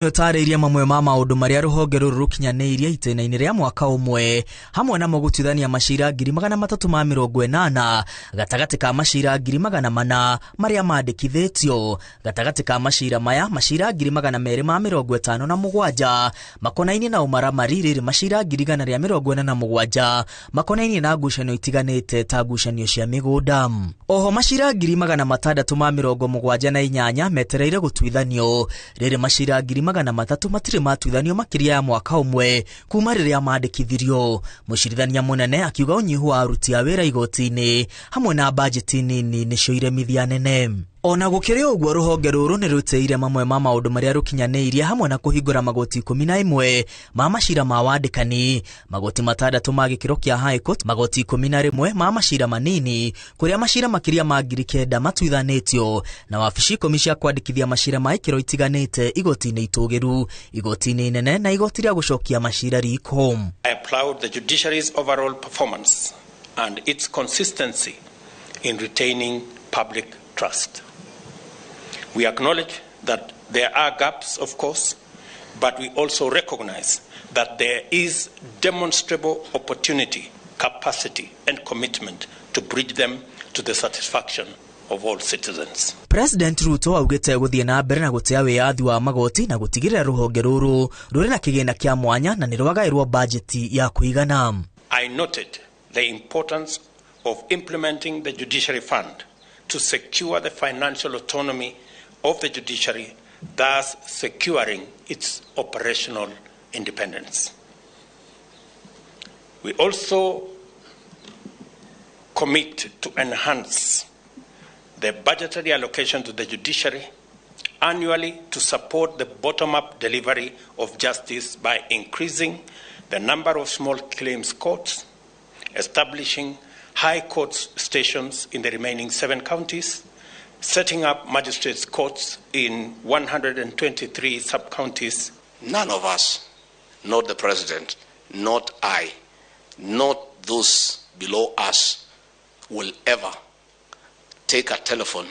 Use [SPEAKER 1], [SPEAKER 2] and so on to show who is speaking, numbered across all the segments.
[SPEAKER 1] Nĩũtarĩirie mamwe ma maũndũ marĩa rũhonge rũrũ rũkinyanĩirie itĩna-inĩ rĩa mwaka ũmwe, hamwe namo gũtuithania macira 380,000 gatagatĩ ka macira 400,000 marĩa mandĩkithĩtio. Gatagatĩ ka macira maya, macira 257,000 makonainie na ũmaramari, rĩrĩ macira 147,000 makonainie na ngucanio itiganĩte ta ngucanio cia mĩgũnda. Oho macira 678,078 metereire gũtuithanio, rĩrĩ macira 300,000 matirĩ matuithanio makĩria ya mwaka ũmwe kuma rĩrĩa mandĩkithirio. Mũcirithania mũnene akiuga ũnyihu wa aruti a wĩra igoti-inĩ hamwe na bajeti nini nĩcio iremithia nene. Ona gũkĩrĩ ũguo, rũhonge rũrũ nĩ rũtĩire mamwe ma maũndũ marĩa rũkinyanĩirie, hamwe na kũhingũra magoti 11 ma macira ma wandĩkani, magoti 6 ma gĩkĩro kĩa High Court, magoti 11 ma macira manini kũrĩa macira makĩria ma 9,000 matuithanĩtio, na wabici 10 cia kwandĩkithia macira ma ikĩro itiganĩte igoti-inĩ itũgĩru, igoti-inĩ inene na igoti rĩa gũcokia macira riko.
[SPEAKER 2] I applaud the judiciary's overall performance and its consistency in retaining public trust. We acknowledge that there are gaps, of course, but we also recognize that there is demonstrable opportunity, capacity, and commitment to bridge them to the satisfaction of all citizens.
[SPEAKER 1] President Ruto augĩte gũthiĩ na mbere na gũtĩa wĩyathi wa magoti na gũtigĩrĩra rũhonge rũrũ rũrĩ na kĩgĩna kĩa mwanya na nĩ rwagaĩrwo bajeti ya kũigana.
[SPEAKER 2] I noted the importance of implementing the Judiciary Fund to secure the financial autonomy of the judiciary, thus securing its operational independence. We also commit to enhance the budgetary allocation to the judiciary annually to support the bottom-up delivery of justice by increasing the number of small claims courts, establishing high court stations in the remaining 7 counties, setting up magistrates' courts in 123 sub-counties.
[SPEAKER 3] None of us, not the president, not I, not those below us, will ever take a telephone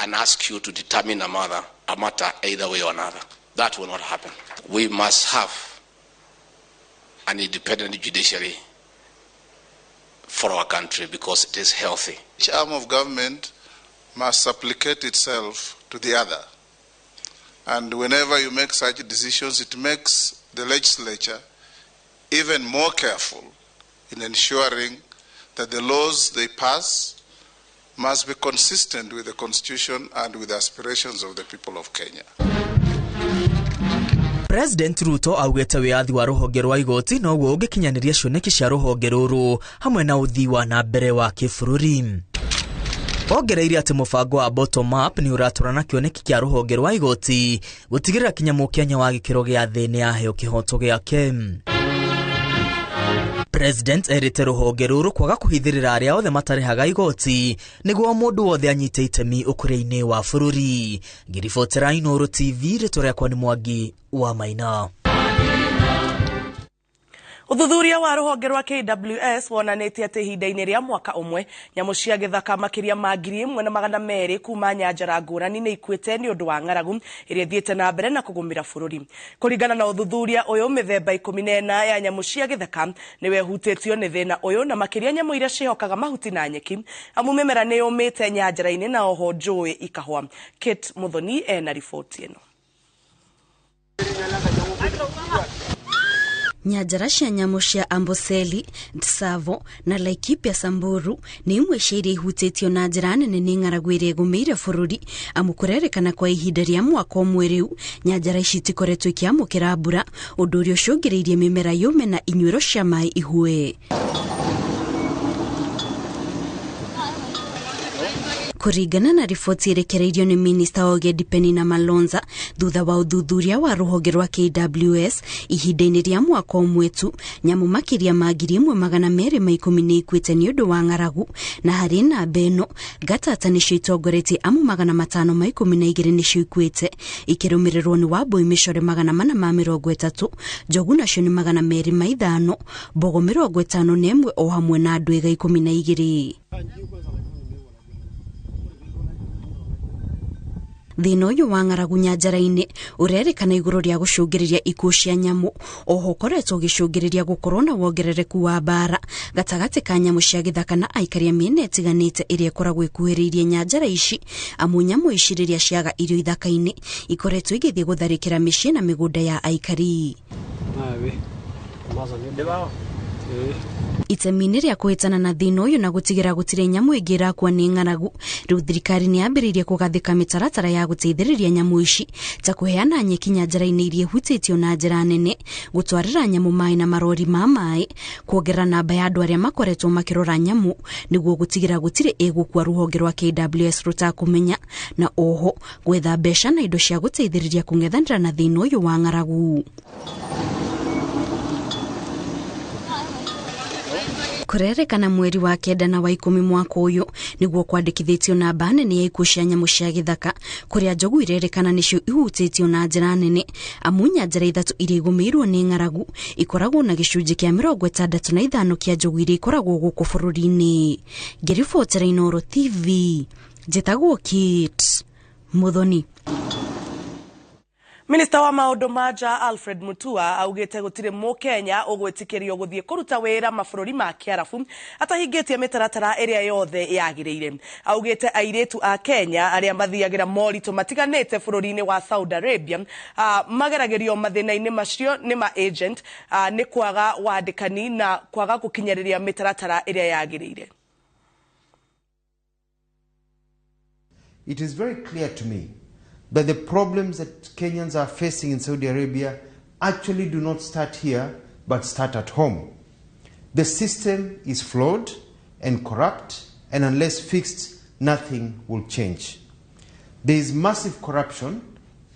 [SPEAKER 3] and ask you to determine a matter either way or another. That will not happen. We must have an independent judiciary for our country because it is healthy.
[SPEAKER 4] Each arm of government must supplicate itself to the other. And whenever you make such decisions, it makes the legislature even more careful in ensuring that the laws they pass must be consistent with the Constitution and with the aspirations of the people of Kenya.
[SPEAKER 1] President Ruto augĩte wĩyathi wa rũhonge rwa igoti noguo ũngĩkinyanĩria cioneki cia rũhonge rũrũ hamwe na ũthii wa na mbere wa kĩbũrũri. Ongereire atĩ mũbango wa bottom up nĩ ũratwarana kĩoneki kĩa rũhonge rwa igoti gũtigĩrĩra kinya mũkenya wa gĩkĩro gĩa thĩ nĩ aheo kĩhoto gĩake. President erĩte rũhonge rũrũ kwaga kũhithĩrĩra arĩa othe matarĩhaga igoti nĩguo mũndũ wothe anyite itemi ũkũria-inĩ wa bũrũri. Ngĩribotera Inooro TV, rĩtwa rĩakwa nĩ Mwangi wa Maina.
[SPEAKER 5] Ũthuthuria wa rũhonge rwa KWS wonanĩtie atĩ ihinda-inĩ rĩa mwaka ũmwe nyamũ cia gĩthaka makĩria ma 1,200 kuma nyanjara ngũrani nĩ ikuĩte nĩ ũndũ wa ng'aragu ĩrĩa ĩthiĩte na mbere na kũgũmĩra bũrũri. Kũringana na ũthuthuria ũyũ, mĩthemba 14 ya nyamũ cia gĩthaka nĩwe ĩhutĩtio nĩ thĩna ũyũ, na makĩria nyamũ iria ciĩhokaga mahuti na nyeki, amu mĩmera nĩ yũmĩte nyanjara-inĩ na oho njũĩ ikahwa. Kate Muthoni ena riboti ĩno.
[SPEAKER 6] Nyanjara cia nyamũ cia Amboseli, Tsavo na Laikipia Samburu nĩ imwe cia iria ihutĩtio na njĩra nene nĩ ng'aragu ĩrĩa ĩgũmĩire bũrũri, amu kũrerĩkana kwa ihinda rĩa mwaka ũmwe rĩu nyanjara ici itikoretwo ikĩamũkĩra mbura, ũndũ ũrĩa ũcũngĩrĩirie mĩmera yũme na inyuĩro cia maĩ ihũe. Kũringana na riboti ĩrekereirio nĩ minista wa ũgendi Penina Malonza thutha wa ũthuthuria wa rũhonge rwa KWS ihinda-inĩ rĩa mwaka ũmwe tu, nyamũ makĩria ma 1,210 nĩ ikuĩte nĩ ũndũ wa ng'aragu, na harĩ namba ĩno Gatata nĩcio itongoretie, amu 512 nĩcio ikuĩte, ikĩrũmĩrĩrwo nĩ Wambui mĩcore 430, njogu nacio nĩ 205, mbogo 51 o hamwe na ndwĩga 12. Thĩna ũyũ wa ng'aragu nyanjara-inĩ ũrerĩkana igũrũ rĩa gũcũngĩrĩria ikuũ cia nyamũ, oho ũkoretwo ũgĩcũngĩrĩria gũkorwo na wongerereku wa mbara gatagatĩ ka nyamũ cia gĩthaka na aikari a mĩena ĩtiganĩte ĩrĩa ĩkoragwo ĩkuhĩrĩirie nyanjara ici, amu nyamũ ici rĩrĩa ciaga irio ithaka-inĩ ikoretwo igĩthiĩ gũtharĩkĩra mĩciĩ na mĩgũnda ya aikari. Itemi-inĩ rĩa kũhĩtana na thĩna ũyũ na gũtigĩra gũtirĩ nyamũ ĩngĩ ĩrakua nĩ ng'aragu, rĩu thirikari nĩ yambĩrĩirie kũgathĩka mĩtaratara ya gũteithĩrĩria nyamũ ici ta kũheana nyeki nyanjara-inĩ iria ihutĩtio na njĩra nene, gũtwarĩra nyamũ maĩ na marori ma maĩ, kuongerera namba ya andũ arĩa makoretwo makĩrora nyamũ nĩguo gũtigĩra gũtirĩ ĩgũkua rũhonge rwa KWS rũtakũmenya, na oho gwetha mbeca na indo cia gũteithĩrĩria kũng'ethanĩra na thĩna ũyũ wa ng'aragu. Kũrerĩkana mweri wa 9 na wa 10 mwaka ũyũ nĩguo kwandĩkithĩtio namba nene ya ikuũ cia nyamũ cia gĩthaka, kũrĩa njogu irerĩkana nĩcio ihutĩtio na njĩra nene, amu nyanjara 3 iria igũmĩirwo nĩ ng'aragu ikoragwo na gĩcunjĩ kĩa 65 kĩa njogu iria ikoragwo gũkũ bũrũri-inĩ. Ngĩribotera Inooro TV, njĩtagwo Kate Muthoni.
[SPEAKER 5] Minista wa maũndũ ma nja Alfred Mutua augĩte gũtirĩ mũkenya ũgwĩtĩkĩrio gũthiĩ kũruta wĩra mabũrũri ma Kĩarabu atahingĩtie mĩtaratara ĩrĩa yothe yagĩrĩire. Augĩte airĩtu a Kenya arĩa mathiagĩra moritũ matiganĩte bũrũri-inĩ wa Saudi Arabia mageragĩrio mathĩna-inĩ macio nĩ ma agent nĩ kwaga wandĩkani na kwaga gũkinyĩrĩria mĩtaratara ĩrĩa yagĩrĩire.
[SPEAKER 7] It is very clear to me that the problems that Kenyans are facing in Saudi Arabia actually do not start here, but start at home. The system is flawed and corrupt, and unless fixed, nothing will change. There is massive corruption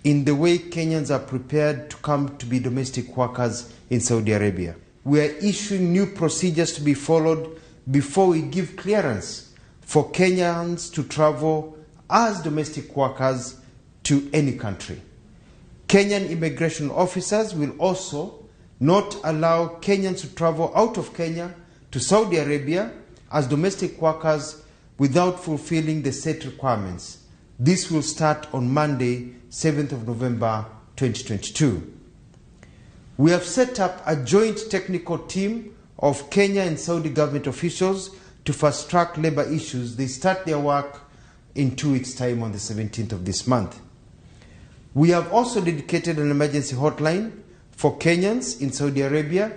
[SPEAKER 7] in the way Kenyans are prepared to come to be domestic workers in Saudi Arabia. We are issuing new procedures to be followed before we give clearance for Kenyans to travel as domestic workers to any country. Kenyan immigration officers will also not allow Kenyans to travel out of Kenya to Saudi Arabia as domestic workers without fulfilling the set requirements. This will start on Monday, 7th of November, 2022. We have set up a joint technical team of Kenya and Saudi government officials to fast-track labor issues. They start their work in 2 weeks' time on the 17th of this month. We have also dedicated an emergency hotline for Kenyans in Saudi Arabia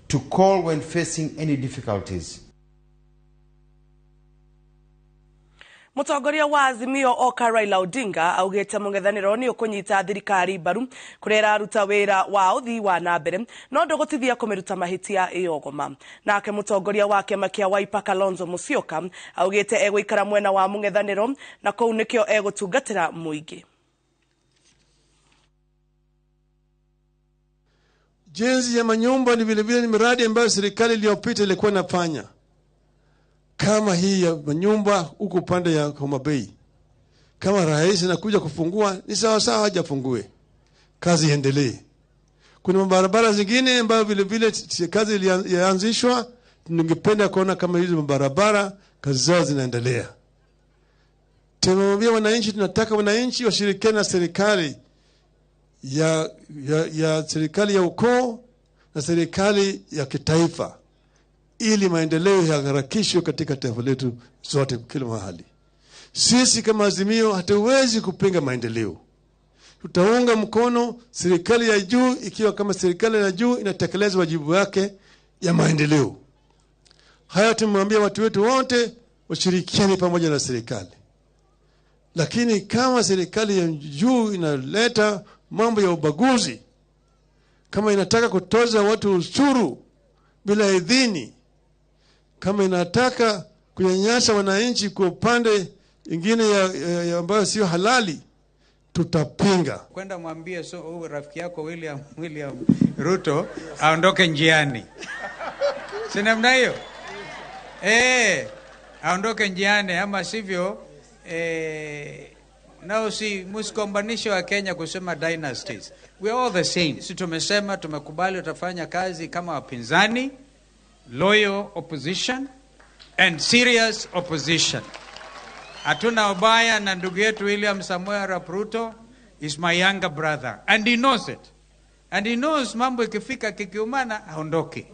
[SPEAKER 7] to call when facing any difficulties.
[SPEAKER 5] Mũtongoria wa Azimio Oka Raila Odinga augĩte mũng'ethanĩro nĩ ũkũnyita thirikari mbaru kũrĩa ĩraruta wĩra wa ũthii wa na mbere no ndũgũtithia kũmĩruta mahĩtia ĩyogoma. Nake mũtongoria wa kĩama kĩa Wiper Kalonzo Musyoka augĩte egũikara mwena wa mũng'ethanĩro na kũu nĩkĩo egũtungatĩra mũingĩ.
[SPEAKER 8] Ujenzi ya manyumba ni vile vile ni miradi ambayo serikali iliyopita ilikuwa inafanya, kama hii ya manyumba huko upande ya Homa Bay. Kama rais anakuja kufungua ni sawa sawa, hajafungue, kazi iendelee. Kuna barabara zingine ambayo vile vile kazi ilianzishwa, ningependa kuona kama hizo barabara kazi zao zinaendelea. Tumemwambia wananchi, tunataka wananchi washirikiane na serikali ya serikali ya ukoo na serikali ya kitaifa ili maendeleo yaharakishwe katika taifa letu zote kila mahali. Sisi kama Azimio hatuwezi kupinga maendeleo. Tutaunga mkono serikali ya juu ikiwa kama serikali ya juu inatekeleza wajibu wake ya maendeleo. Haya tumemwambia watu wetu wote washirikiane pamoja na serikali. Lakini kama serikali ya juu inaleta mambo ya ubaguzi, kama inataka kutoza watu ushuru bila idhini, kama inataka kunyanyasa wananchi kwa upande ingine ya ambayo sio halali, tutapinga.
[SPEAKER 9] Kwenda mwambie so rafiki yako William Ruto aondoke njiani. Si namna hiyo? Aondoke njiani ama sivyo nao si msikombanishe wa Kenya kusema dynasties. We are all the same. Si tumesema tumekubali tutafanya kazi kama wapinzani, loyal opposition and serious opposition. Hatuna ubaya na ndugu yetu William Samoei Arap Ruto is my younger brother and he knows it. And he knows mambo ikifika kikiumana haondoki.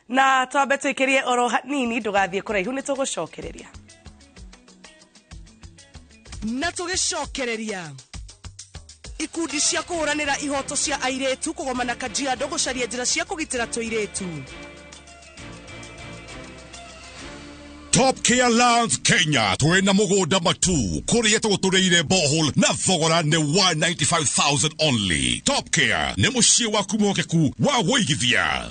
[SPEAKER 5] Na twambe twikirie oro hanini ndugathiĩ kũraihu nĩ tũgũcokereria. Na tũgĩcokereria ikundi cia kũhũranĩra ihoto cia airĩtu kũgomana Kajiado gũcaria njĩra cia kũgitĩra tũirĩtu.
[SPEAKER 10] Top Care Lands Kenya twina mugunda matu kuria tugutureire borehole na thogora ni 195,000 only. Top Care ni muciĩ waku mwokeku wa wũigithia.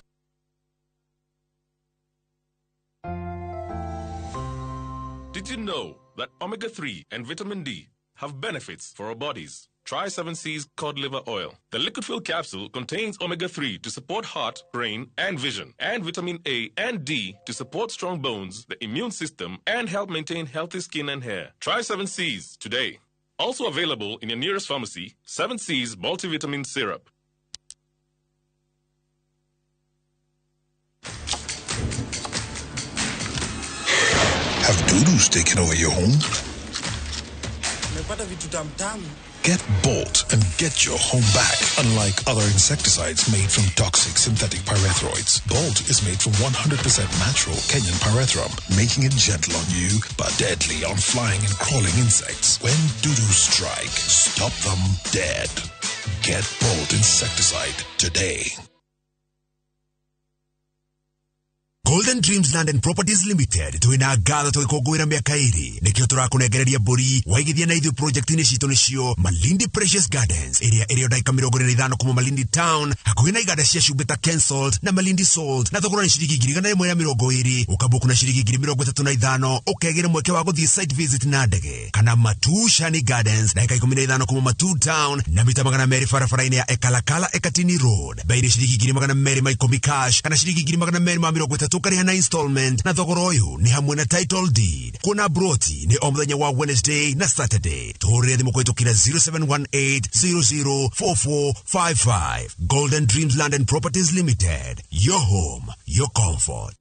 [SPEAKER 11] Did you know that omega-3 and vitamin D have benefits for our bodies? Try 7C's cod liver oil. The liquid fill capsule contains omega-3 to support heart, brain, and vision, and vitamin A and D to support strong bones, the immune system, and help maintain healthy skin and hair. Try 7C's today. Also available in your nearest pharmacy, 7C's multivitamin syrup.
[SPEAKER 10] Have dudus taken over your home? Get Bolt and get your home back. Unlike other insecticides made from toxic synthetic pyrethroids, Bolt is made from 100% natural Kenyan pyrethrum, making it gentle on you but deadly on flying and crawling insects. When dudus strike, stop them dead. Get Bolt insecticide today.
[SPEAKER 12] Golden Dreams Land and Properties Limited twina ngatho tugikũngũĩra mĩaka ĩrĩ nĩkĩo tũrakũnengereria mbũri waigithia na ithuĩ project-inĩ citũ nĩcio Malindi Precious Gardens ĩrĩa ĩrĩ o ndagĩka 45 kuma Malindi Town hakuhĩ na iganda cia cumbĩ ta Kensalt na Malindi Salt na thogora nĩ ciringi 120,000 ũkambuku na ciringi 35,000 ũkegĩra mweke wa gũthiĩ site visit na ndege kana Matu Shani Gardens ndagĩka 15 kuma Matu Town na mita 200 barabara-inĩ ya Ekalakala Ekatini Road bei nĩ ciringi 210,000 cash kana ciringi 230,000 ũkarĩha na installment na thogora ũyũ nĩ hamwe na title deed. Kuona broti nĩ o mũthenya wa Wednesday na Saturday. Tũhũrĩre thimũ kũhĩtũkĩra 0718004455. Golden Dreams Land and Properties Limited. Your home, your comfort.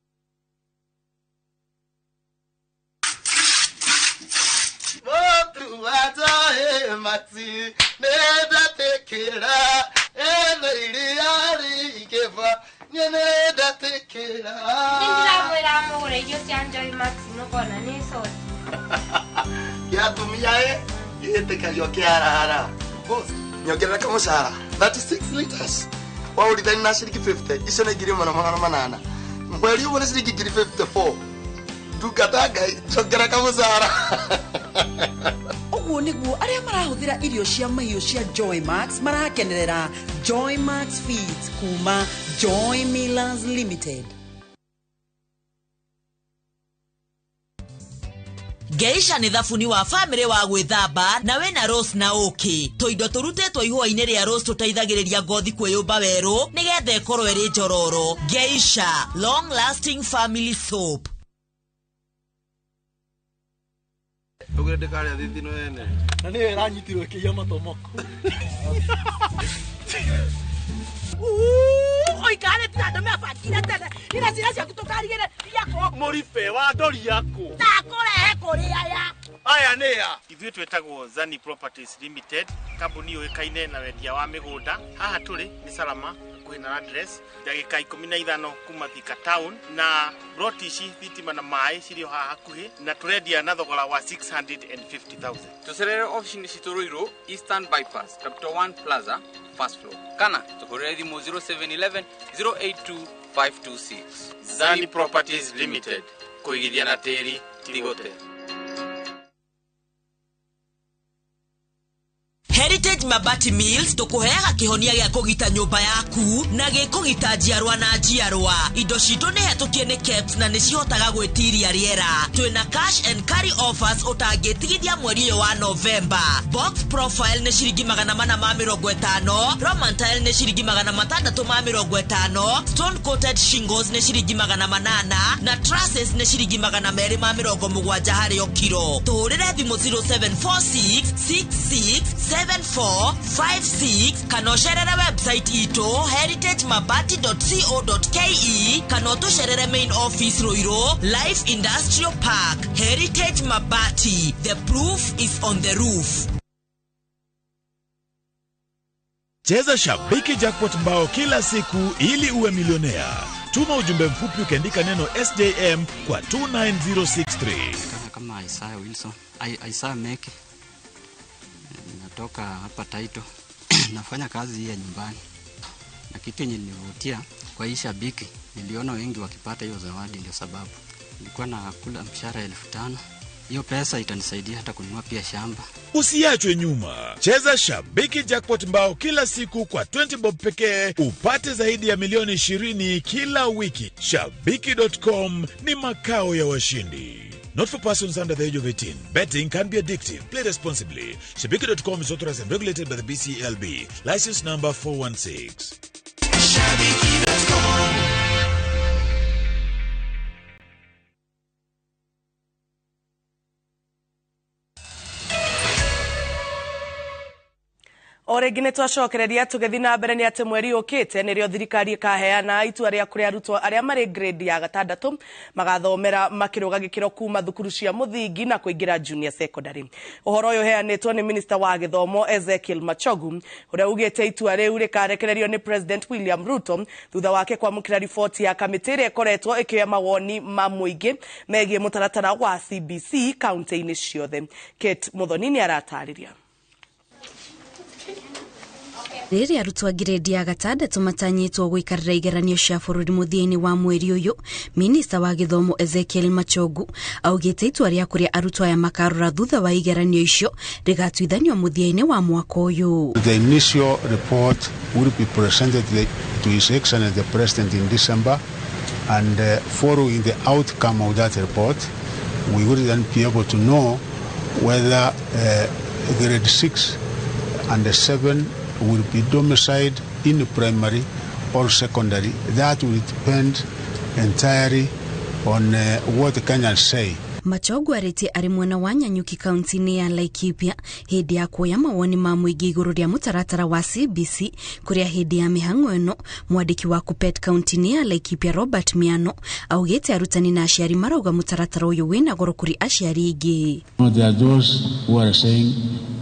[SPEAKER 13] Nyongerera kamushahara 36 liters waurithani na ciringi 50 icio nĩ 1800 mweri ũmwe nĩ ciringi 54 ndungata Ngai njongera kamushahara.
[SPEAKER 14] Ũguo nĩguo arĩa marahũthĩra irio cia mahiũ cia Joy Max marakenerera Joy Max Feeds kuma Joy Millers Limited.
[SPEAKER 1] Geisha nĩ thabuni wa family wa gwĩthamba na wĩna rose na ũkĩ. Tũindo tũrutĩtwo ihũa-inĩ rĩa rose tũteithagĩrĩria ngothi kwĩyũmba werũ nĩgetha ĩkorwo ĩrĩ njororo. Geisha long lasting family soap.
[SPEAKER 13] Ugire ndĩkarĩa thithino ene.
[SPEAKER 15] Na nĩyo ĩranyitirwo ĩkĩiya matomoko.
[SPEAKER 16] Oikare tirandomea bakira tene. Ira cira ciaku tũkarigĩre iakũ.
[SPEAKER 15] Mũribe wa ndori yaku.
[SPEAKER 16] Ndakũrehe kũrĩ aya.
[SPEAKER 15] Aya nĩ ya. Ithuĩ twĩtagwo Zani Properties Limited, kambuni yũĩkaine na wendia wa mĩgũnda. Haha tũrĩ nĩ Salama hakuhĩ na address ndagĩka 15 kuma Thika Town, na broti ici thitima na maĩ cirĩ o haha hakuhĩ, na tũrendia na thogora wa 650,000.
[SPEAKER 17] Tũcerere ofici-inĩ citũ Ruiru, Eastern Bypass, Capital One Plaza, first floor, kana tũhũrĩre thimũ 0711 082 526.
[SPEAKER 15] Zani Properties Limited, kũigithia na tĩri ti gũte.
[SPEAKER 1] Heritage Mabati Mills tukuheaga kihonia gĩa kũgita nyũmba yaku na gĩkũgita njiarwa na njiarwa. Indo citũ nĩ hetũkie nĩ KEBS na nĩ cihotaga gwĩtiria rĩera. Twĩna cash and carry offers ũtangĩtigithia mweri ũyũ wa November. Box profile nĩ ciringi 450, Roman tile nĩ ciringi 650, stone coated shingles nĩ ciringi 800 na trusses nĩ ciringi 270 harĩ o kiro. Tũhũrĩre thimũ 0746 66
[SPEAKER 18] 7456 kana ũcerere website itũ heritagemabati.co.ke kana ũtũcerere main office Ruiru Life Industrial Park. Heritage Mabati, the proof is on the roof.
[SPEAKER 19] Cheza Shabiki Jackpot mbao kila siku ili uwe milionea. Tuma ujumbe mfupi ukiandika neno SJM kwa 29063.
[SPEAKER 20] Kama Isaiah Wilson, Isaiah Meki. Natoka hapa Taito. Nafanya kazi hii ya nyumbani. Na kitu yenye nilivutia kwa hii Shabiki, niliona wengi wakipata hiyo zawadi, ndio sababu. Nilikuwa nakula mshahara 5,000. Hiyo pesa itanisaidia hata kununua pia shamba.
[SPEAKER 19] Usiachwe nyuma. Cheza Shabiki Jackpot mbao kila siku kwa 20 bob pekee upate zaidi ya milioni 20 kila wiki. Shabiki.com ni makao ya washindi. Not for persons under the age of 18. Betting can be addictive. Play responsibly. Shabiki.com is authorized and regulated by the BCLB. License number 416.
[SPEAKER 21] Shabiki.com.
[SPEAKER 5] O rĩngĩ nĩ twacokereria tũgĩthiĩ na mbere nĩ atĩ mweri ũkĩte nĩrĩo thirikari ĩkaheana itua rĩa kũrĩa arutwo arĩa marĩ grade ya gatandatũ magathomera makĩrũga gĩkĩro kuma thukuru cia mũthingi na kũingĩra junior secondary. Ũhoro ũyũ ũheanĩtwo nĩ Minister wa gĩthomo Ezekiel Machogu ũrĩa ugĩte itua rĩu rĩkarekererio nĩ President William Ruto thutha wake kwamũkĩra riboti ya kamĩtĩ ĩrĩa ĩkoretwo ĩkĩoya mawoni ma mũingĩ megiĩ mũtaratara wa CBC kaunti-inĩ ciothe. Kate Muthoni nĩ aratarĩria.
[SPEAKER 6] Rĩrĩa arutwo a grade ya gatandatũ matanyĩtwo gũikarĩra igeranio cia bũrũri mũthia-inĩ wa mweri ũyũ, Minista wa gĩthomo Ezekiel Machogu augĩte itua rĩa kũrĩa arutwo aya makarora thutha wa igeranio icio rĩgatuithanio mũthia-inĩ wa mwaka ũyũ.
[SPEAKER 22] The initial report will be presented to His Excellency the President in December, and following the outcome of that report, we will then be able to know whether grade 6 and 7 will be domiciled in primary or secondary. That will depend entirely on what Kenyans say.
[SPEAKER 6] Machogu arĩtie arĩ mwena wa Nanyuki kaunti-inĩ ya Laikipia hĩndĩ ya kuoya mawoni ma mũingĩ igũrũ rĩa mũtaratara wa CBC kũrĩa hĩndĩ ya mĩhang'o ĩno mwandĩki wa Kupet kaunti-inĩ ya Laikipia Robert Miano augĩte arutani na aciari marauga mũtaratara ũyũ wĩna goro kũrĩ aciari aingĩ.
[SPEAKER 22] There are those who are saying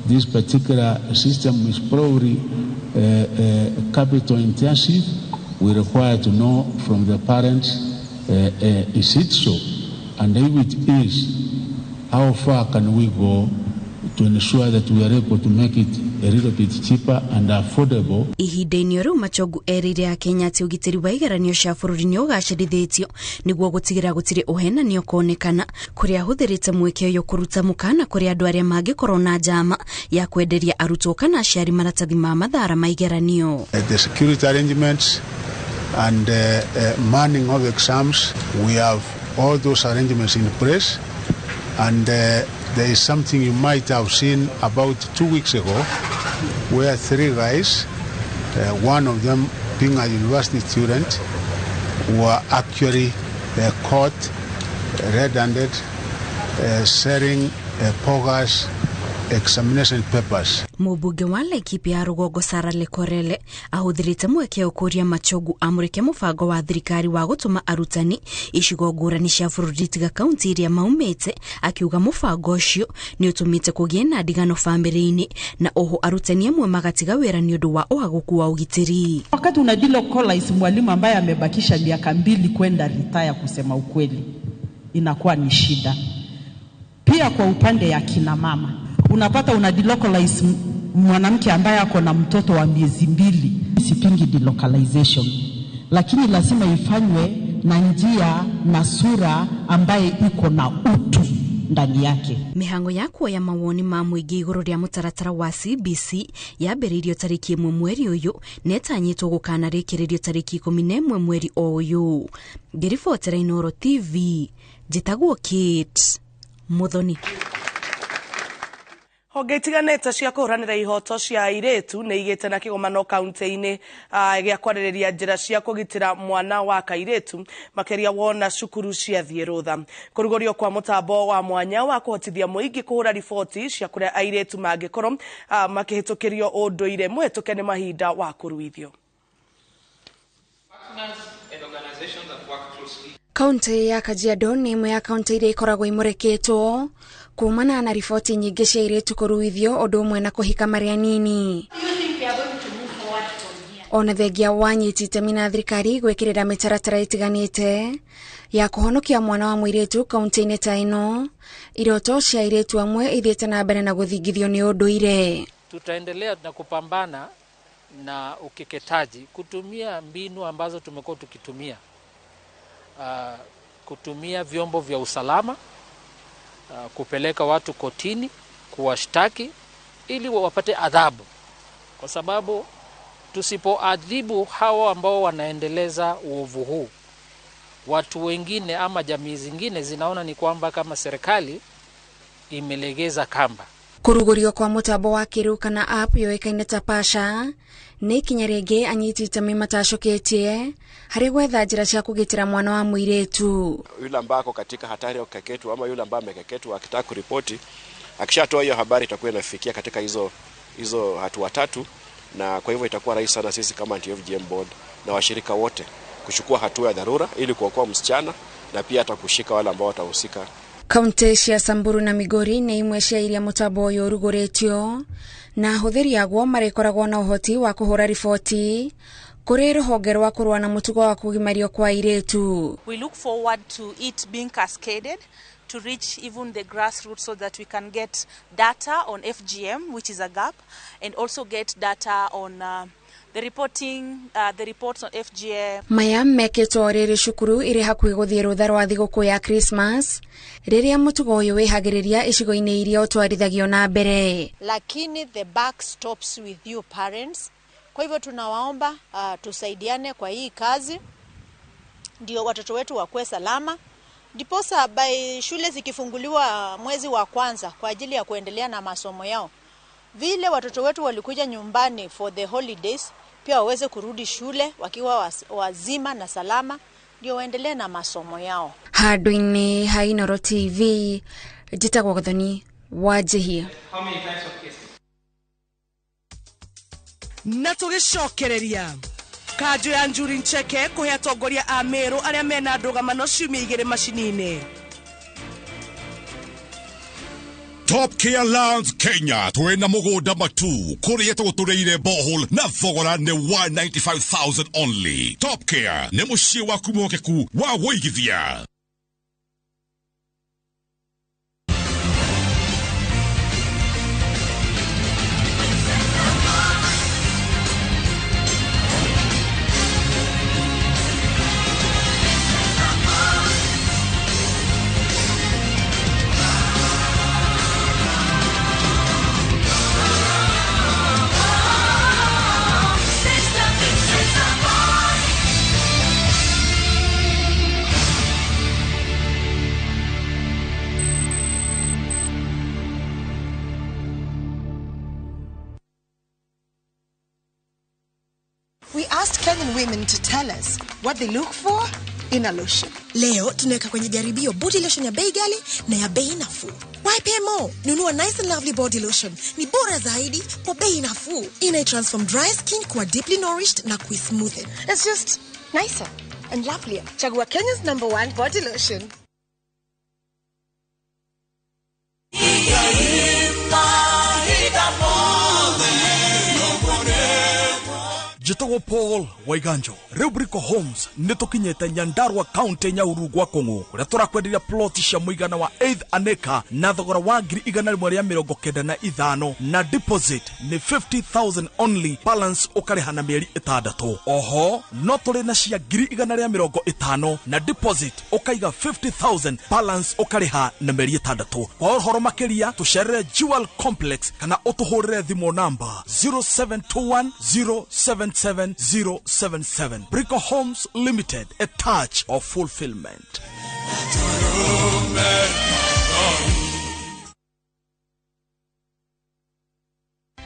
[SPEAKER 22] this particular system is probably capital intensive. We require to know from the parents, is it so? And if it is, how far can we go to ensure that we are able to make it a little bit cheaper and affordable?
[SPEAKER 6] Ihinda-inĩ rĩu Machogu erĩire Akenya atĩ ũgitĩri wa igeranio cia bũrũri nĩ ũgacĩrithĩtio nĩguo gũtigĩrĩra gũtirĩ ũhenani ũkonekana, kũrĩa ahũthĩrĩte mweke ũyũ kũruta mũkana kũrĩ andũ arĩa mangĩkorwo na njama ya kwenderia arutwo kana aciari maratathi ma mathara ma igeranio.
[SPEAKER 22] The security arrangements and manning of exams, we have all those arrangements in place, and there is something you might have seen about 2 weeks ago where three guys, one of them being a university student, were actually caught red-handed selling bogus examination papers.
[SPEAKER 6] Mũmbunge wa Laikipia ya rũgongo Sarah Lekorele ahũthĩrĩte mweke ũkũria Machogu amũrĩke mũbango wa thirikari wa gũtũma arutani icigo ngũrani cia bũrũri tiga kaunti iria maumĩte, akiuga mũbango ũcio nĩ ũtũmĩte kũgĩe na ndigano bamĩrĩ-inĩ na oho arutani amwe magatiga wĩra nĩ ũndũ wa ũhagũku wa ũgitĩri.
[SPEAKER 23] Wakati una delocalize mwalimu ambaye amebakisha miaka 2 kwenda retire, kusema ukweli inakuwa ni shida. Pia kwa upande ya kina mama unapata una delocalize mwanamke ambaye ako na mtoto wa miezi 2. Sipingi delocalization, lakini lazima ifanywe na njia na sura ambaye iko na utu ndani yake.
[SPEAKER 6] Mihango ya kuoya mawoni ma mũingĩ igũrũ rĩa mũtaratara wa CBC yambĩrĩirio tarĩki 1 mweri ũyũ na ĩtanyĩtwo gũkanarĩkĩrĩrio tarĩki 11 mweri o ũyũ. Ngĩribotera Inooro TV, njĩtagwo Kate Muthoni.
[SPEAKER 5] Honge itiganĩte cia kũhũranĩra ihoto cia airĩtu nĩ igĩte na kĩgomano kaunti-inĩ gĩa kwarĩrĩria njĩra cia kũgitĩra mwana wa kairĩtu makĩria wona cukuru ciathiĩ rũtha. Kũrugũrio kwa mũtambo wa mwanya wa kũhotithia mũingĩ kũhũra riboti cia kũrĩa airĩtu mangĩkorwo makĩhĩtũkĩrio ũndũire mũhĩtũke nĩ mahinda wa kũruithio.
[SPEAKER 2] Kaunti ya Kajiado nĩ ĩmwe ya kaunti iria ikoragwo imũrĩkĩtwo kumana na riboti nyingĩ cia airĩtu kũruithio ũndũ ũmwe na kũhika marĩ anini. Ona thengia wa anyiti itemi na thirikari gwĩkĩrĩra mĩtaratara ĩtiganĩte ya kũhonokia mwana wa mũirĩtu kaunti-inĩ ta ĩno, iroto cia airĩtu amwe ithiĩte na mbere na gũthingithio nĩ ũndũire.
[SPEAKER 3] Tutaendelea na kupambana na ukeketaji kutumia mbinu ambazo tumekuwa tukitumia, kutumia vyombo vya usalama, kupeleka watu kotini, kuwashtaki ili wapate adhabu, kwa sababu tusipoadhibu hawa ambao wanaendeleza uovu huu, watu wengine ama jamii zingine zinaona ni kwamba kama serikali imelegeza kamba.
[SPEAKER 2] Kũrugũrio kwa mũtambo wa kĩrĩu kana app yũĩkaine ta Pasha nĩ ikinya rĩngĩ anyiti itemi matacũkĩtie harĩ gwetha njĩra cia kũgitĩra mwana wa mũirĩtu.
[SPEAKER 21] Yule ambaye ako katika hatari ya kukeketwa ama yule ambaye amekeketwa akitaka kuripoti, akishatoa hiyo habari itakuwa inafikia katika hizo hatua tatu, na kwa hivyo itakuwa rahisi sana sisi kama Anti-FGM Board na washirika wote kuchukua hatua ya dharura ili kuokoa msichana na pia hata kushika wale ambao watahusika.
[SPEAKER 2] Kaunti cia Samburu na Migori nĩ imwe cia iria mũtambo ũyũ ũrugũrĩtio na ahũthĩri aguo marĩkoragwo na ũhoti wa kũhũra riboti kũrĩ rũhonge rwa kũrũa na mũtugo wa kũgimario kwa airĩtu.
[SPEAKER 24] We look forward to it being cascaded to reach even the grassroots so that we can get data on FGM, which is a gap, and also get data on the reporting, the reports on FGM.
[SPEAKER 2] Maya mekĩtwo rĩrĩ cukuru irĩ hakuhĩ gũthiĩ rũtha rwa thigũkũ ya Christmas rĩrĩa mũtugo ũyũ wĩhagĩrĩria icigo-inĩ iria ũtwarithagio na mbere.
[SPEAKER 25] Lakini the buck stops with you parents. Kwa hivyo tunawaomba tusaidiane kwa hii kazi ndio watoto wetu wakuwe salama. Ndiposa by shule zikifunguliwa mwezi wa kwanza kwa ajili ya kuendelea na masomo yao, vile watoto wetu walikuja nyumbani for the holidays, pia waweze kurudi shule wakiwa wazima na salama, ndio waendelee na masomo yao.
[SPEAKER 2] Handũ-inĩ ha Inooro TV, njĩtagwo Gathoni Wanjihia.
[SPEAKER 5] Na tũgĩcokereria kanjũ ya Njuri Ncheke kũhe atongoria a Meru arĩa mena ndũgamano ciumia igĩrĩ macini-inĩ.
[SPEAKER 26] Top Care Lands Kenya twina mugunda matu kuria tugutureire borehole na thogora ni 195,000 only. Top Care ni muciĩ waku mwokeku wa wũigithia.
[SPEAKER 27] We asked Kenyan women to tell us what they look for in a lotion.
[SPEAKER 28] Leo tunaweka kwenye jaribio body lotion ya bei ghali na ya bei nafuu. Why pay more? Nunua Nice and Lovely body lotion. Ni bora zaidi kwa bei nafuu. Ina transform dry skin kuwa deeply nourished na kuismoothen.
[SPEAKER 27] It's just nicer and lovelier. Chagua Kenya's #1 body lotion.
[SPEAKER 29] Njĩtagwo Paul Waiganjo. Rĩu Brico Homes nĩ tũkinyĩte Nyandarua County Nyahururu gwa Kũng'ũ kũrĩa tũrakwenderia ploti cia mũigana wa 8 an acre na thogora wa 195,000 na deposit nĩ 50,000 only, balance ũkarĩha na mĩeri 6. Oho no tũrĩ na cia 150,000 na deposit ũkaiga 50,000, balance ũkarĩha na mĩeri 6. Kwa ũhoro makĩria tũcerere Jewel Complex kana ũtũhũrĩre thimũ namba 0721 077 077. Brico Homes Limited, a touch of fulfillment.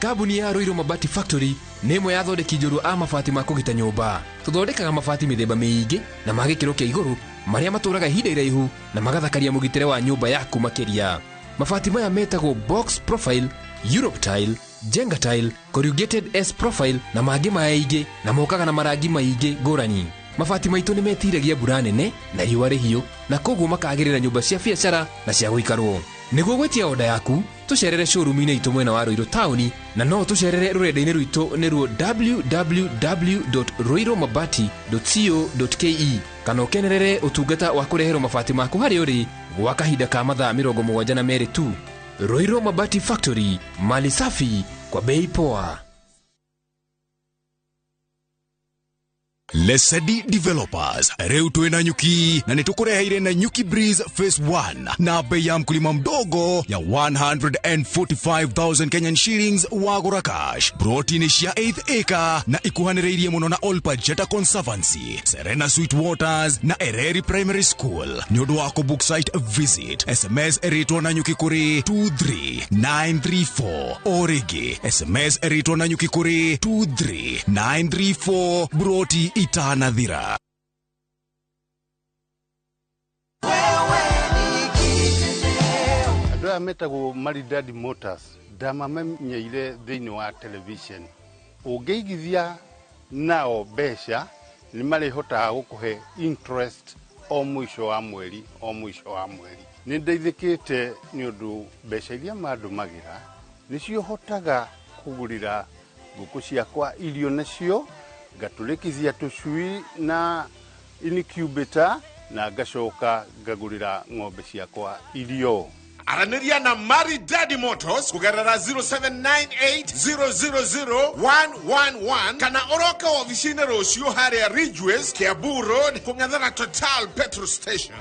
[SPEAKER 4] Kambuni ya Ruiru Mabati Factory nĩ ĩmwe ya athondeki njorua a mabati ma kũgita nyũmba. Tũthondekaga mabati mĩthemba mĩingĩ na ma gĩkĩro kĩa igũrũ marĩa matũraga ihinda iraihu na magathakaria mũgitĩre wa nyũmba yaku makĩria. Mabati maya metagwo box profile, Europe tile, Jenga tile, corrugated S profile na mangĩ maingĩ, na mokaga na marangi maingĩ ngũrani. Mabati maitũ nĩ metiragia mbura nene na riũa rĩhiũ, na koguo makagĩrĩra nyũmba cia biacara na cia gũikarwo. Nĩguo gwĩtia oda yaku, tũcerere showroom-inĩ itũ mwena wa Ruiru taũni, na no tũcerere rũrenda-inĩ rwitũ nĩruo www.ruirumabati.co.ke, kana ũkenerere ũtungata wa kũreherwo mabati maku harĩa ũrĩ gwa kahinda ka mathaa 72 tu. Ruiru Mabati Factory, mali safi kwa bei poa.
[SPEAKER 7] Lesedi Developers rĩu twĩna nyuki na nĩtũkũreheire na Nyuki Breeze Phase 1 na bei ya mkulima mdogo ya 145,000 Kenyan shillings wagũra cash. Broti cia 8th acre na ikuhanĩrĩirie mũno na Olpajeta Conservancy, Serena Sweet Waters na Ereri Primary School. Nĩ ũndũ wa kũbook site visit, SMS ĩrĩtwo na nyuki kũrĩ 23934 o rĩngĩ SMS ĩrĩtwo na nyuki kũrĩ 23934 broti itanathira.
[SPEAKER 8] Andũ aya metagwo Maridadi Motors ndamamenyeire thĩinĩ wa television. Ũngĩigithia nao mbeca nĩ marĩhotaga gũkũhe interest o mũico wa mweri o mũico wa mweri. Nĩ ndeithĩkĩte nĩ ũndũ mbeca iria mandũmagĩra nĩcio hotaga kũgũrĩra ngũkũ ciakwa irio nacio, ngatũrĩkithia tũcui na incubator na ngacoka ngagũrĩra ng'ombe ciakwa irio.
[SPEAKER 9] Aranĩria na Maridadi Motors kũgerera 0798000111 kana ũroke ofici-inĩ rũciũ harĩa Ridgeways, Kiambu Road, kũng'ethera Total Petrol Station.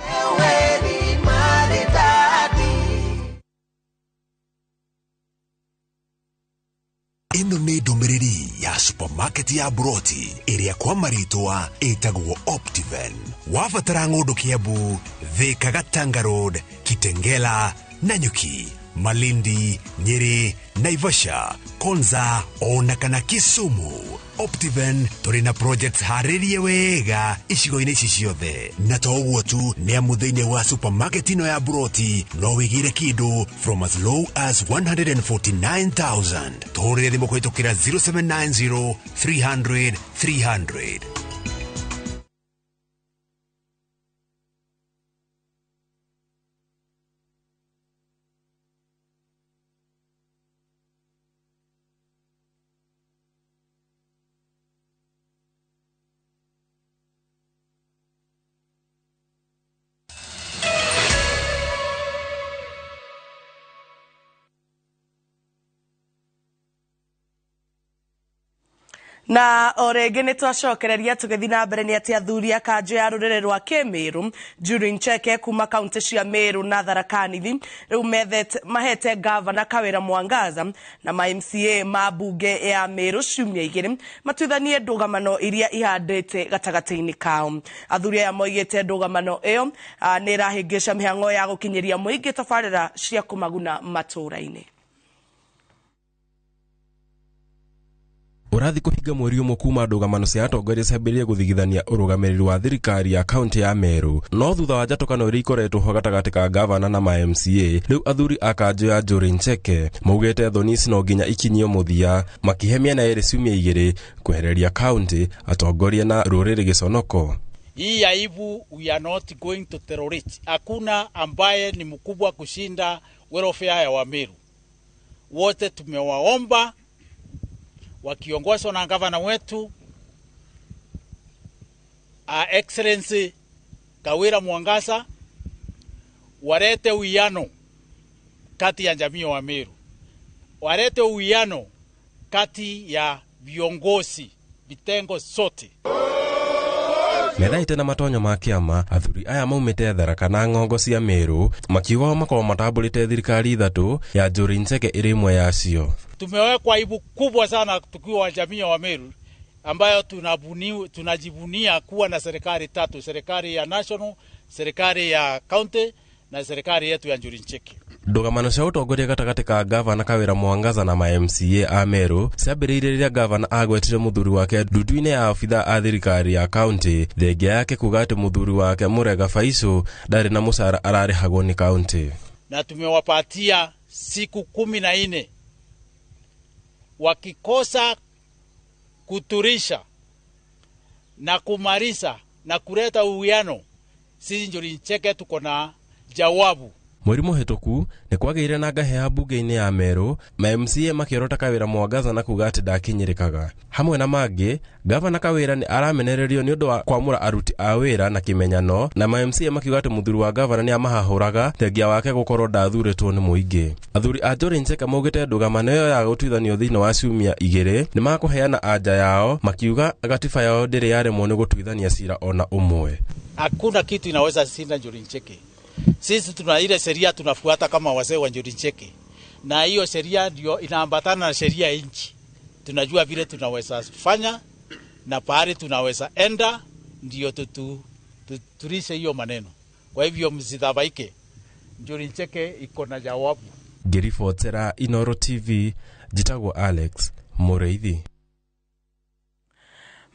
[SPEAKER 10] Ĩno nĩ ndũmĩrĩri ya supermarket ya Broti ĩrĩa kwa marĩtwa ĩtagwo Optiven. Wabatara ng'ũndũ Kiambu, Thika, Gatanga Road, Kitengela, Nanyuki, Malindi, Nyeri, Naivasha, Konza ona kana Kisumu. Optiven tũrĩ na projects harĩrie wega icigo-inĩ ici ciothe. Na to ũguo tu, nĩ amu thĩinĩ wa supermarket ĩno ya Broti no wĩgĩre kĩndũ from as low as 149,000. Tũhũrĩre thimũ kũhĩtũkĩra 0790 300 300.
[SPEAKER 5] Na o rĩngĩ nĩ twacokereria tũgĩthiĩ na mbere nĩ atĩ athuri a kanjũ ya rũrĩrĩ rwa Kĩmĩrũ Njuri Ncheke kuma kaunti cia Meru na Tharaka Nithi rĩu mahete gavana Kawĩra Mwangaza na ma MCA ma mbunge ya Meru ciumia igĩrĩ matuithanie ndũgamano iria ihandĩte gatagatĩ-inĩ kao. Athuri aya moigĩte ndũgamano ĩyo nĩ ĩrahĩngĩca mĩhang'o ya gũkinyĩria mũingĩ tabarĩra cia kũmaguna matũũra-inĩ.
[SPEAKER 11] Ũrathi kũhinga mweri ũmwe kuma ndũgamano cia atongoria ciambĩrĩrie gũthigithania ũrũgamĩrĩri wa thirikari ya kaunti ya Meru. No thutha wa njatũkano iria ikoretwo ho gatagatĩ ka gavana na ma MCA, rĩu athuri a kanjũ ya Njuri Ncheke maugĩte thoni ici no nginya ikinyio mũthia, makihe mĩena ĩrĩ ciumia igĩrĩ kwehereria kaunti atongoria na rũrĩrĩ gĩconoko.
[SPEAKER 12] Hii aibu we are not going to tolerate. Hakuna ambaye ni mkubwa kushinda welfare ya Wameru. Wote tumewaomba wakiongozwa na gavana wetu Excellency Kawira Mwangaza, warete uwiano kati ya jamii wa Meru, warete uwiano kati ya viongozi vitengo sote.
[SPEAKER 11] Methaite na matonyo ma kĩama, athuri aya maumĩte Tharaka na ng'ongo cia Meru makiuga makorwo matambũrĩte thirikari ithatũ ya Njuri Ncheke ĩrĩ ĩmwe yacio.
[SPEAKER 12] Tumewekwa aibu kubwa sana tukiwa jamii wa Meru ambayo tunajivunia kuwa na serikali tatu, serikali ya national, serikali ya county na serikali yetu ya Njuri Ncheke.
[SPEAKER 11] Ndũgamano cia ũtongoria gatagatĩ ka gavana Kawĩra Mwangaza na ma MCA a Meru ciambĩrĩirie rĩrĩa gavana agwetire mũthuri wake ndundu-inĩ ya abithaa a thirikari ya kaunti, thengia yake kuga atĩ mũthuri wake Mũrega Baicu ndarĩ na mũcara ararĩhagwo nĩ kaunti.
[SPEAKER 12] Na tumewapatia siku 14, wakikosa kuturisha na kumarisa na kuleta uwiano, sisi Njuri Ncheke tuko na jawabu.
[SPEAKER 11] Mweri mũhĩtũku nĩ kwagĩire na ngaheha mbunge-inĩ ya Meru, ma MCA makĩorota Kawĩra Mwangaza na kuga atĩ ndakinyĩrĩkaga. Hamwe na mangĩ, gavana Kawĩra nĩ aramenererio nĩ ũndũ wa kwamũra aruti a wĩra na kĩmenyano, na ma MCA makiuga atĩ mũthuri wa gavana nĩ amahahũraga thengia wake gũkorwo ndathurĩtwo nĩ mũingĩ. Athuri a Njuri Ncheke maugĩte ndũgamano ĩyo ya gũtuithanio thĩinĩ wa ciumia 2 nĩ makũheana anja yao, makiuga gatiba yao ndĩrĩ yaremwo nĩ gũtuithania cira ona ũmwe.
[SPEAKER 12] Hakuna kitu inaweza shinda Njuri Ncheke. Sisi tuna ile sheria tunafuata kama wazee wa Njuri Ncheke, na hiyo sheria ndio inaambatana na sheria ya nchi. Tunajua vile tunaweza fanya na pahali tunaweza enda, ndio tuturishe hiyo maneno. Kwa hivyo msidhabaike, Njuri Ncheke iko na jawabu.
[SPEAKER 11] Ngĩribotera Inoro TV, njĩtagwo Alex Mũrĩithi.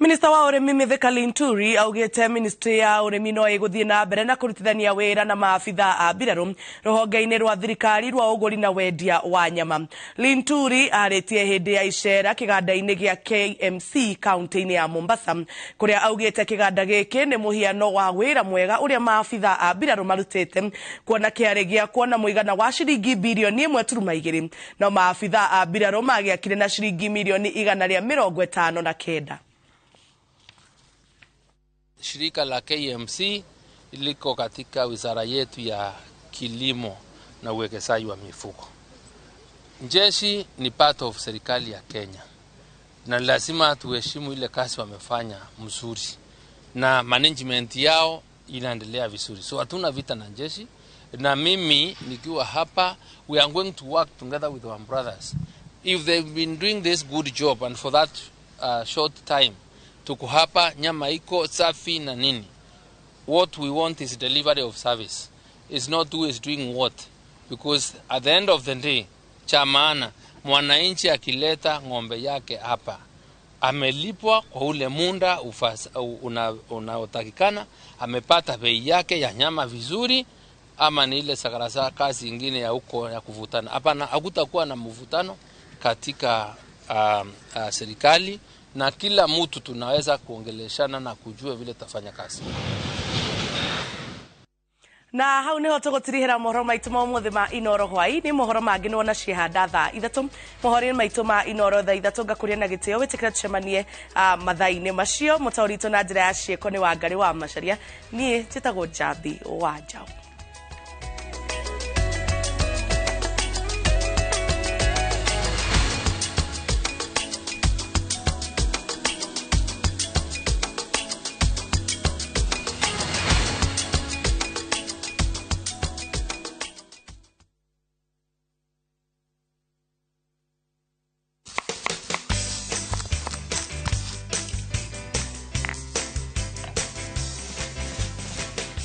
[SPEAKER 5] Minista wa ũrĩmi Mithika Linturi augĩte ministry ya ũrĩmi no ĩgũthiĩ na mbere na kũrutithania wĩra na maabitha a mbirarũ rũhonge-inĩ rwa thirikari rwa ũgũri na wendia wa nyama. Linturi arĩtie hĩndĩ ya icera kĩganda-inĩ gĩa KMC kaunti-inĩ ya Mombasa, kũrĩa augĩte kĩganda gĩkĩ nĩ mũhiano wa wĩra mwega ũrĩa maabitha a mbirarũ marutĩte, kuona kĩarĩ gĩa kuona mũigana wa ciringi birioni 1.2, no maabitha a mbirarũ magĩakire na ciringi mirioni 159.
[SPEAKER 3] Shirika la KMC liko katika wizara yetu ya kilimo na uwekezaji wa mifugo. Jeshi ni part of serikali ya Kenya, na lazima tuheshimu ile kazi wamefanya mzuri, na management yao inaendelea vizuri. So hatuna vita na jeshi, na mimi nikiwa hapa, we are going to work together with our brothers. If they've been doing this good job and for that short time, tuko hapa, nyama iko safi na nini. What we want is delivery of service. It's not who is doing what. Because at the end of the day, cha maana, mwananchi akileta ng'ombe yake hapa, amelipwa kwa ule munda unaotakikana, amepata bei yake ya nyama vizuri, ama ni ile sakarasa kazi ingine ya huko ya kuvutana. Hapana, hakutakuwa na mvutano katika serikali, na kila mtu tunaweza kuongeleshana na kujua vile tafanya kazi.
[SPEAKER 5] Na hau niho tugutirihira mohoro maitu ma umuthi ma Inoro hwaini. Mohoro mangi nĩwona ciehanda thaa 3, mohoro maitu ma Inoro thaa 3 ngakuria na gĩtĩo wĩtĩkĩra tucemanie mathaa-inĩ macio. Mũtaũri witũ na njĩra ya ciĩko nĩ Wangari wa Macharia, niĩ njĩtagwo Njambi wa Njaũ.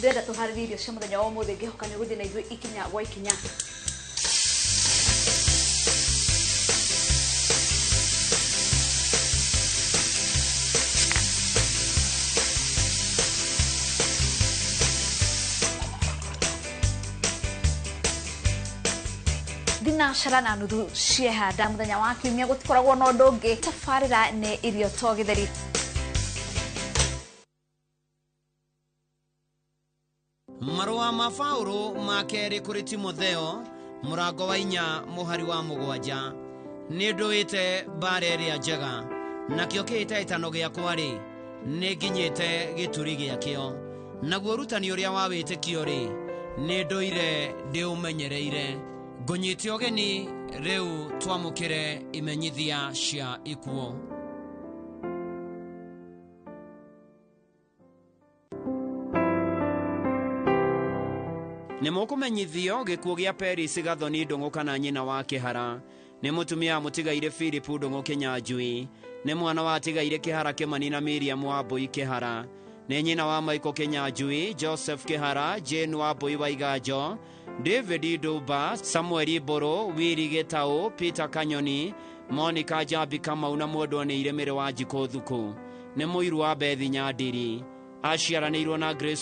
[SPEAKER 1] Ndĩrenda tũharĩrie irio cia mũthenya wa ũmũthĩ, ngĩhoka nĩ ũgũthiĩ na ithuĩ ikinya gwa ikinya. Thinacara na nuthu ciehanda mũthenya wa kiumia, gũtikoragwo na ũndũ ũngĩ. Tabarĩra nĩ irio to gĩtheri.
[SPEAKER 13] Marũa ma Paũlũ ma kerĩ kũrĩ Timotheo mũrango wa 4 mũhari wa 7. Nĩ ndũĩte mbara ĩrĩa njega, nakĩo kĩhĩtahĩtano gĩakwa-rĩ, nĩ nginyĩte gĩturi gĩakĩo, naguo ũrutani ũrĩa wa wĩtĩkio-rĩ, nĩ ndũire ndĩũmenyereire. Ngũnyite ũgeni rĩu twamũkĩre imenyithia cia ikuũ. Nĩ mũkũmenyithio gĩkuũ gĩa Peris Gathoni Ndũng'ũ kana nyina wa Kĩhara. Nĩ mũtumia mũtigaire Philip Ndũng'ũ Kĩnyanjui. Nĩ mwana wa atigaire Kĩhara Kĩmani na Miriam Wambui Kĩhara. Nĩ nyina wa Michael Kĩnyanjui, Joseph Kĩhara, Jane Wambui wa Iganjo, David Nduba, Samuel Mburu, Willy Gitau, Peter Kanyoni, Monica Njambi Kamau na mwendwa nĩ Iremere wa Njikũ Thuku. Nĩ mũiru wa Bethi Nyandiri. Aciaranĩirwo na Grace.